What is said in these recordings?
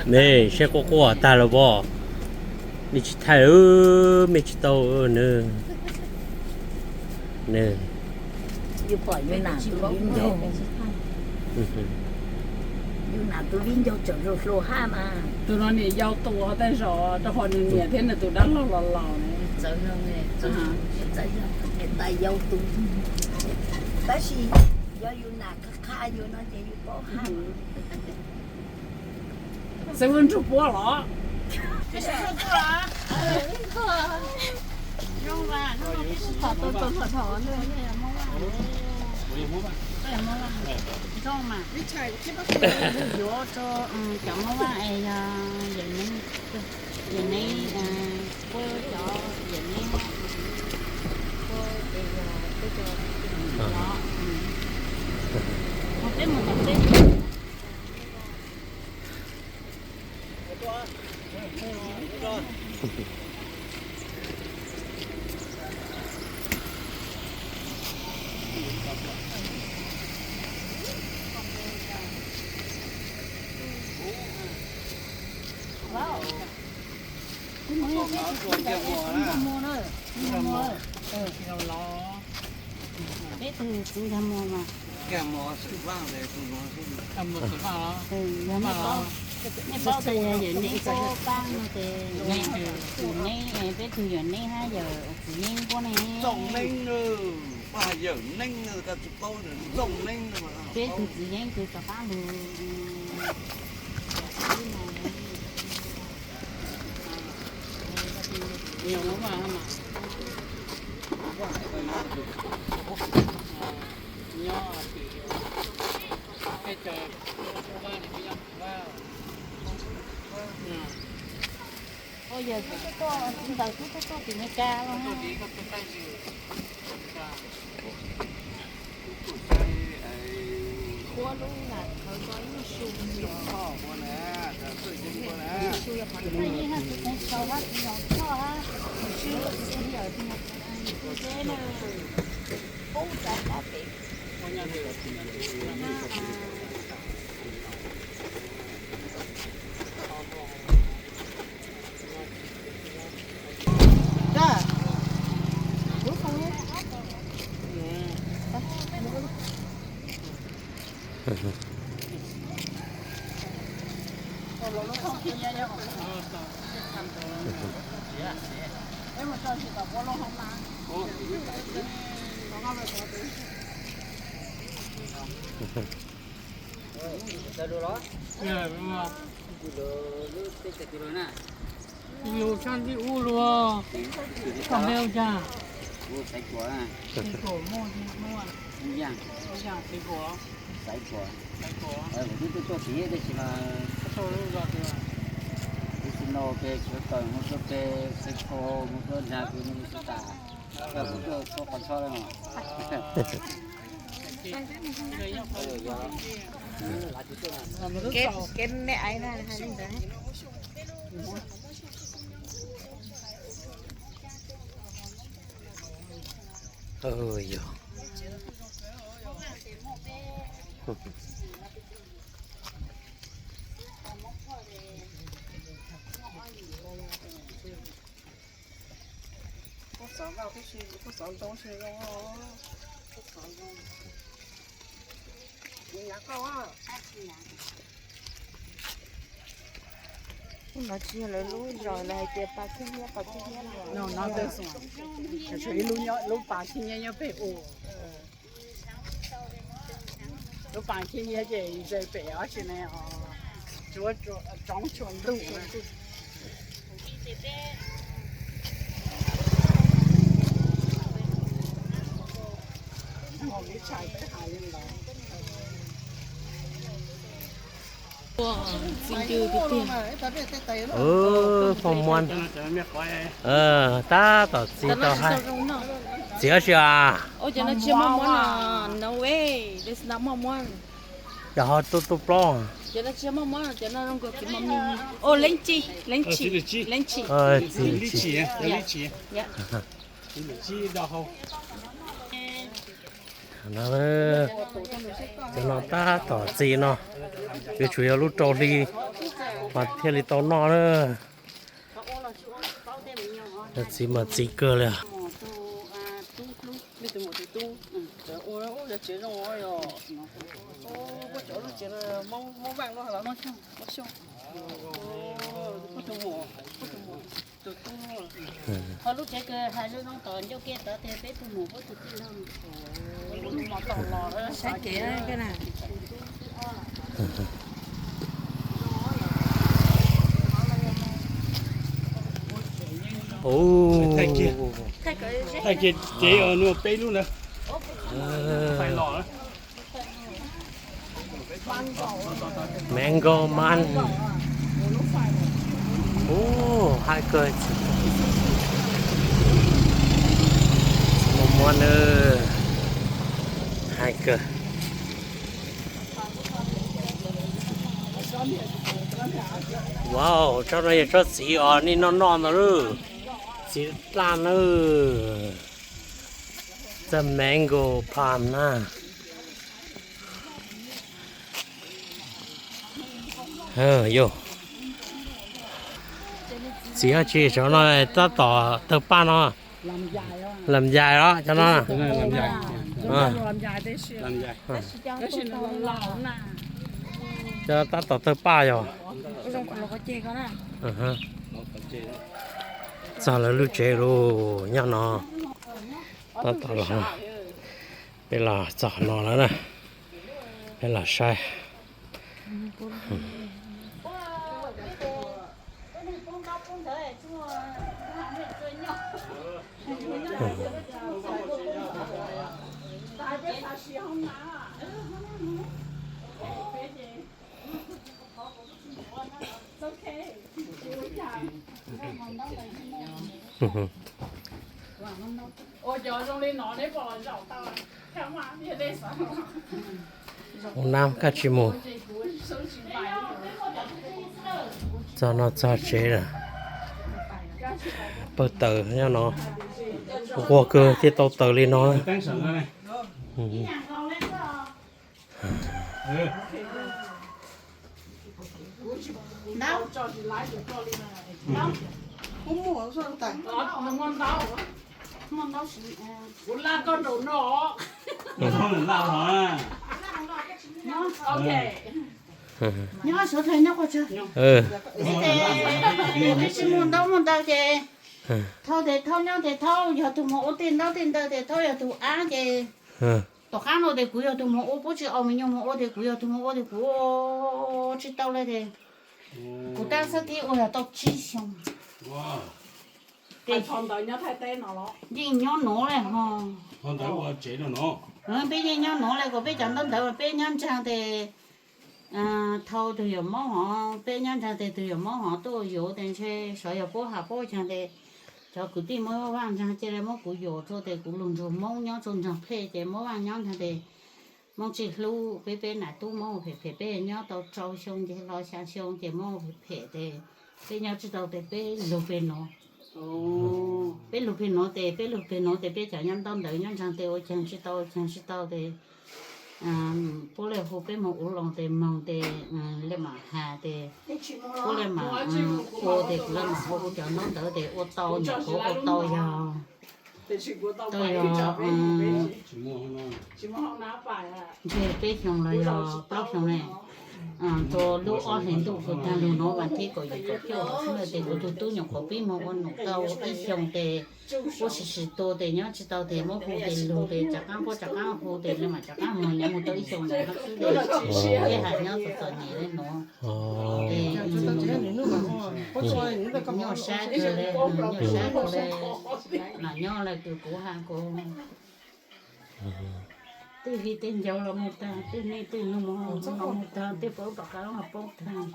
Ne, saib quaj quaj tag los pob. Nej tsis thaij, mej tsis tau. Yus pom yus nam tus viv ncaus, yus nam tus viv ncaus tseem hluas hluas hab mas. Tus no niam yau tus tej zaum rau qhov nws niam thiab nws tus dab laug los laus. Txawv, niam tais yau tus. Tab sis yog yus nam qha qha yus no ces yus paub hab. Xib hwb Ntsuag Puab los? Zoo mas. Yuav rau cov Hmoob Vaj es yog Yawm Neeb, puab cov Yawm Neeb, puab es yog peb cov, peb mus tom teb. Peb tug txiv nkag muag mas. Yog nej paub, nej paub tias yog Yawm Neeb puab paab no ces Yawm Neeb, peb tug Yawm Neeb hab yog Txiv Yeeb puab ne. Peb tug Txiv Yeeb tug rov qaab lug. Yog tub tuaj, txiv ntxawm tub tuaj tim Meskas los. Lug sab ntxij ub lug, koj npe hu cas? Ib tug tuaj tim tab sis mas tab sis no pes sawv tawm mus rau pes Xeev Khuam mus rau Nag Kws mus tsis tas, kuv tuaj txhua qhov txhob lawm. Kev me aiv na li ntawd. Ub, no tsis yog lawv lub zos lawv hais tias pas khib nyiab, pas khib nyiab no. Lub pas khib nyiab nyob pem ub. Lub pas khib nyiab ces ze pem ob tsi ne, tsuav tsoov tsuav ntuj. Txiv ntws tiag tiag. Foj muab tab tom txiv tau hab. Txiv ob si as. Cov no tsis yog moj muab no, no way, this is not moj muab. Yog ho tuaj tuaj plaub. Cov no tsis yog moj muab, cov no zoo nkaus txiv mos mis. Oh, leeb tsis, leeb tsis, leeb tsis. Txiv tsis. No, cov no tab tom txi no, yuav tsum yog lub rau hli mas thiaj li tau noj na. Txiv mas txiv kawg li. Thaij kiag tsev no peb lub ntawd. Mango man. Ub, haib kawg. Txiv muaj muab na, haib kawg. Wow, tsob no yog tsob txiv os, nej noj noj ntag lauj. Txiv daj na. Txaj mango palm na. Yog txiv dab tsi, cov no tab tom tawg paj no. Lam yais los cov no. Cov tab tom tawg paj yog. Txog lawv lub tsev lauj, nyob no. Tab tom los, peb los txog no lawm na, peb los saib. Ua nab kaj tsis mus. Txog no txog tsev lawm. Pawg taws nyob no, nquag kawg thiaj tau taws li no. Nyob suav dlawg nyob qhov twg? Twb tsis muaj ntaub muaj ntawv ces thauj tes thauj, nyob tes thauj, yog tus mus ua tej ntaub tej ntawv tes thauj, yog tus ab ces tom qab no tes kuv yog tus mus ua, puab tsis aus me nyuam mus ua tes kuv yog tus mus ua tes kuv ua tsis tau li tes kuv tab xab thib ua yog tau tsib xyoo. Yeej nyob nuav le ho. Peb yeej nyob nuav le, kuas peb cov ntaub ntawv peb nyob ntsaag tes thau tus yawm Moob hov, peb nyob ntsaag tes tus yawm Moob hov tuaj yuav tes ntshe xyov yog puab has puab caag tes cov kwv tij muab vaaj ntsaag cia le muab kuv yuam rua tes kuv lug nrug Moob nyob rua ntsaag phej ces muab vaaj nyob ntsaag tes Moob tsi hlub peb, peb nam tub Moob phem phem, peb nyob tau rau xyoo ces los xyaa xyoo ces Moob phem phem tes peb nyob tsi tau tes peb lug peg nuav. Peb lug peg nuav tes, peb lug peg nuav tes peb cov nyob ntaub ntawv nyob ntsaag tes ua caag tsi tau, ua caag tsi tau tes puab le hu peb moog ua loo tes moog tes le maam has tes puab le maam ua tes kuv le maam ua kuv cov ntaub ntawv tes ua tau nyuam qhuav ua tau yog, tau yog ntshe peb xyoo los yog plaub xyoo ne. Rua lub ob hlis ntuj kuv taag lug nuav vas thib kaum yim kaum cuaj xwb na tes kuv tug tub nyuam qhuav pib moog ua num tau ib xyoo tes puab sim sim tua tes nyob tsi tau tes muab hu tes lug tes rov qaab puab rov qaab hu tes le maam rov qaab moog nyob moog tau ib xyoo nuav xwb tes peb has nyob txom txom nyem le nuav. Nyuaj sab kawg le, nyuaj sab kawg le, maam nyob le kws kuv has kuv tej viv tej ncaus los moog taag, tej neej tej noog los moog taag, tej paub tom qab los paub taag.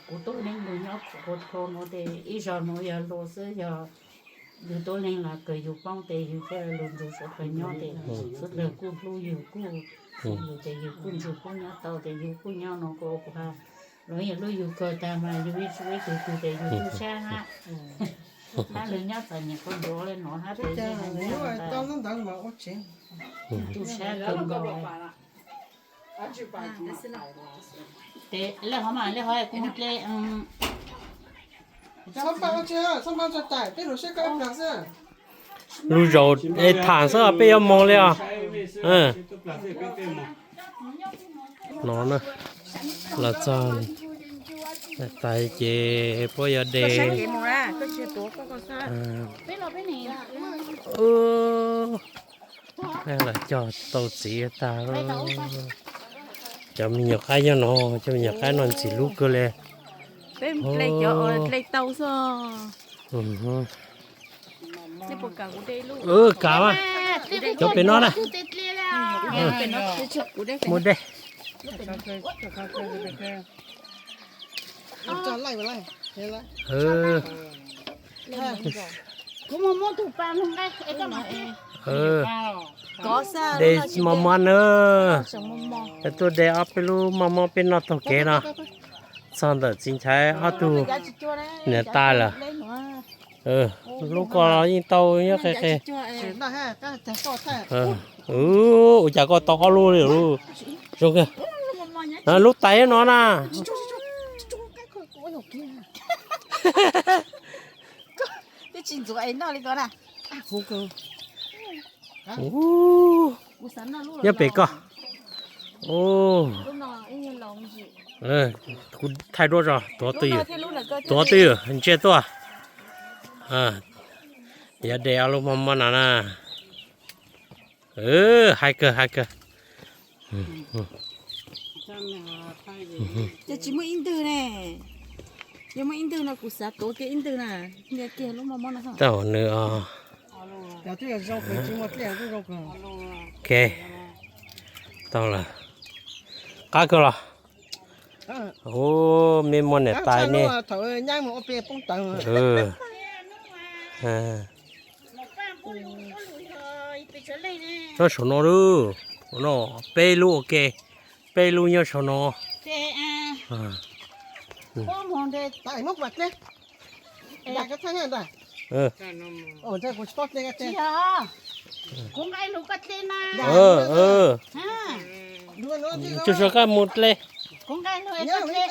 Kuv tuab neeg lug nyob kuv qhov nuav tes ib zog nuav yog lug xwb, yog yug tuab neeg los kws yug poob tes yug thiaj lug nrug suav dlawg nyob tes suav dlawg kuj hlub yug kuj, yug tes yug kuj nrug kuj nyob tau tes yug kuj nyob nuav kuv, kuv has los yog lub yug kawg taag mas yug ib tug tug tes yug tub sab hab. Lawv nyob txom nyem kawg nkaus li no, tau ntawd mas ua tsev. Tu siab kawg nkaus. Lej hov mas, lej hov kuv mus dle. Lub zaus es tham xwb peb yuav moog li os. No na, los txog tais ces puab yuav de. Los cog tau txiv tag. Cov me nyuam qaib nyob no, cov me nyuam qaib no ntxim hlub kawg li. Kav mas, cov pem no na. Muaj dej. De mos mos na. Tuaj de ob peb lub mos mos peb noj taug kev no. Txog ntawm txiv Nchaiv ob tug niam tais lawm. Lub ko los yeej tau nyob qis qis. Ua cas koj tau ob lub li lub? Zoo kawg. Lub tais no na. Nyob pem koj. Kuv thaij duab tso, tuav twj ywm, tuav twj ywm ntsiag tuaj. Yog de ob lub mos mos no na. Hais kawg, hais kawg. Ces tsis muaj ib ntwg ne. Yog muaj ib ntwg no kuv xav tuav kiag ib ntwg na. Nias kiag lub mos mos no. Tau nws os. Ok, tau lawm. Qab kawg los. Ub, mej muaj niam tais ne. Nyob saum no lauj, no peb lub ua ke, peb lub nyob saum no. Tsis yog, kuv nqaij lug koj dle na. Tsuas yog koj mus dle. Kuv nqaij lug es koj dle.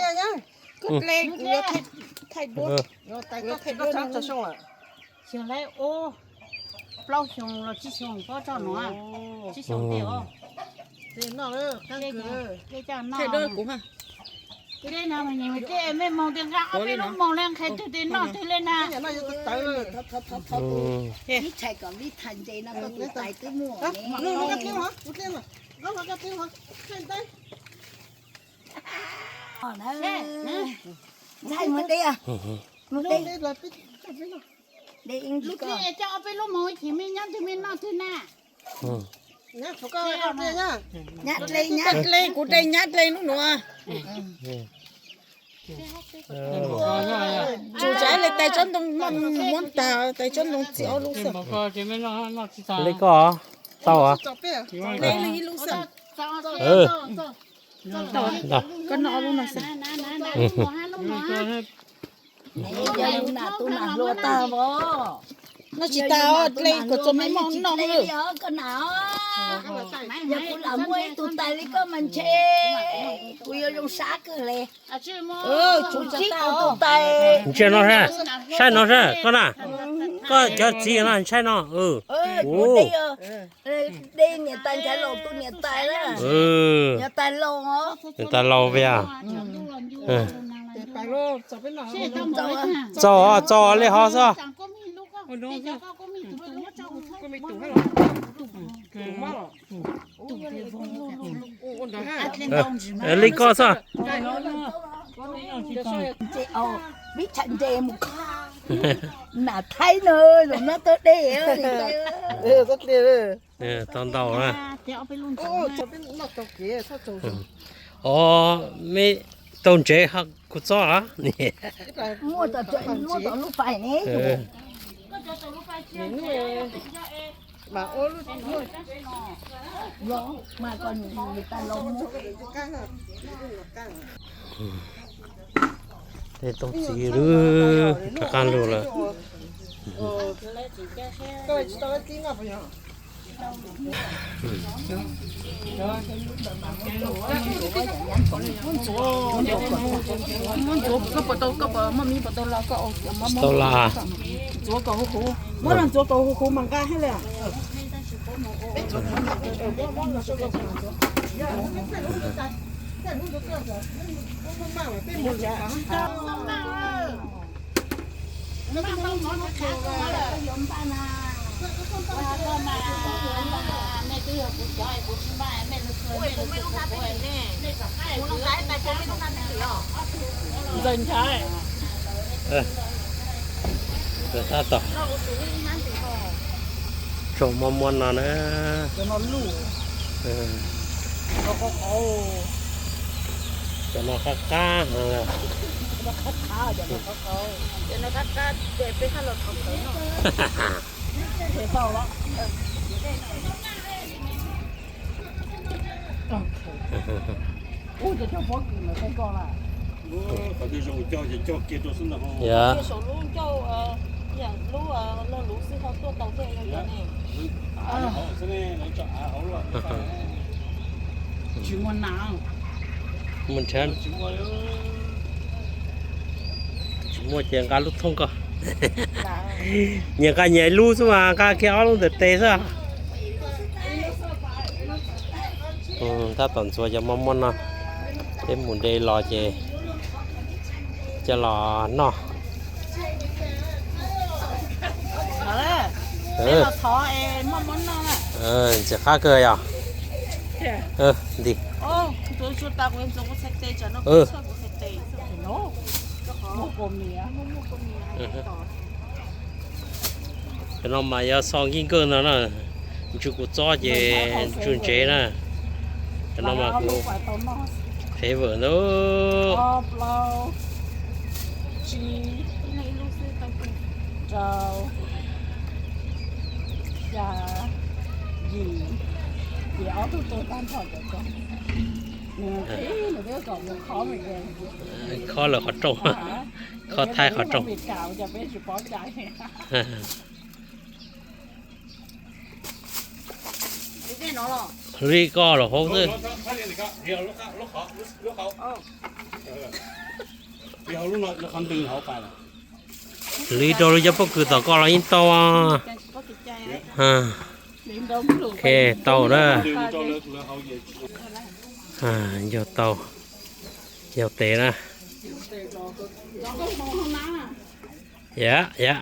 Koj dle, kuv yuav thaij duab. Xyoo lawm, plaub xyoo los tsib xyoo pob toj no, tsib xyoo tej os. Dle no, dle no, dle mej moog tias nqa ob peb lub moog le nqhis twg tes noj twg le na. Ib txhais kom li thaij ntses no koj tus tais twb muaj. Ntxhais, mus de, mus de. Lub dle coj ob peb lub moog ib chim mej nyob twg mej noj twg na. Nyab dle, nyab dle, kuv de nyab dle lub nuav. Tsum tsav le tais tsob ntoo muab tag, tais tsob ntoo txiv ob lub xwb. Le koj tau. Ib lub xwb. Koj noj ob lub no xwb. Noj tsis tas, dle kom txog mej moog noj. Yog kuv lam muaj ib tug tais li koj mas ntshe kuv yuav zoo sab kawg li. Tsum tsis kuv tus tais. Ntshe no saib, saib no saib koj na, koj cov txiv no saib no. Kuv de niam tais Nchaiv Laus tus niam tais na. Niam tais Laus os. Niam tais Laus via. Txaus, txaus le hov xwb. Li koj xwb. Nam Thaib no, zoo no tau de. Tau ntau na. Os, mej tau ntsev kuv txob los? Muaj, muaj tom lub pais ne. Tej tau txiv lub rov qab lug lawm. Muab ntxuav, koj puas tau, koj puas muaj me puas tau los koj tau los. Ntxuav kom huv huv, muab los ntxuav kom huv huv mas nqa thiaj li. Ntxawm Nchaiv, tab tom tsoom muaj muaj no na. Cov no qab qab heev. Yog. Mus nrhiav, tsis muaj ces nqa lub thoob ko. Nyias nqa nyias ib lub xwb mas nqa kiag ob lub ntawm tes xwb. Tab tom ntxuav cov mos muag no, peb mus de los ces coj los noj. Ntxim qab kawg yog. Nti. Cov no mas yog xo nkij nkawj no na, ntsw kuv txob ces ntsw ntsev na. Cov no mas kuv qhev vawm ntau. Khob lawv qhov rooj, khob Thaib qhov rooj. Li koj los hauv xwb. Li rau lub cov pob kws tom koj los yeej tau. Tau na. Yog tau, yog tes na. Yam, yam.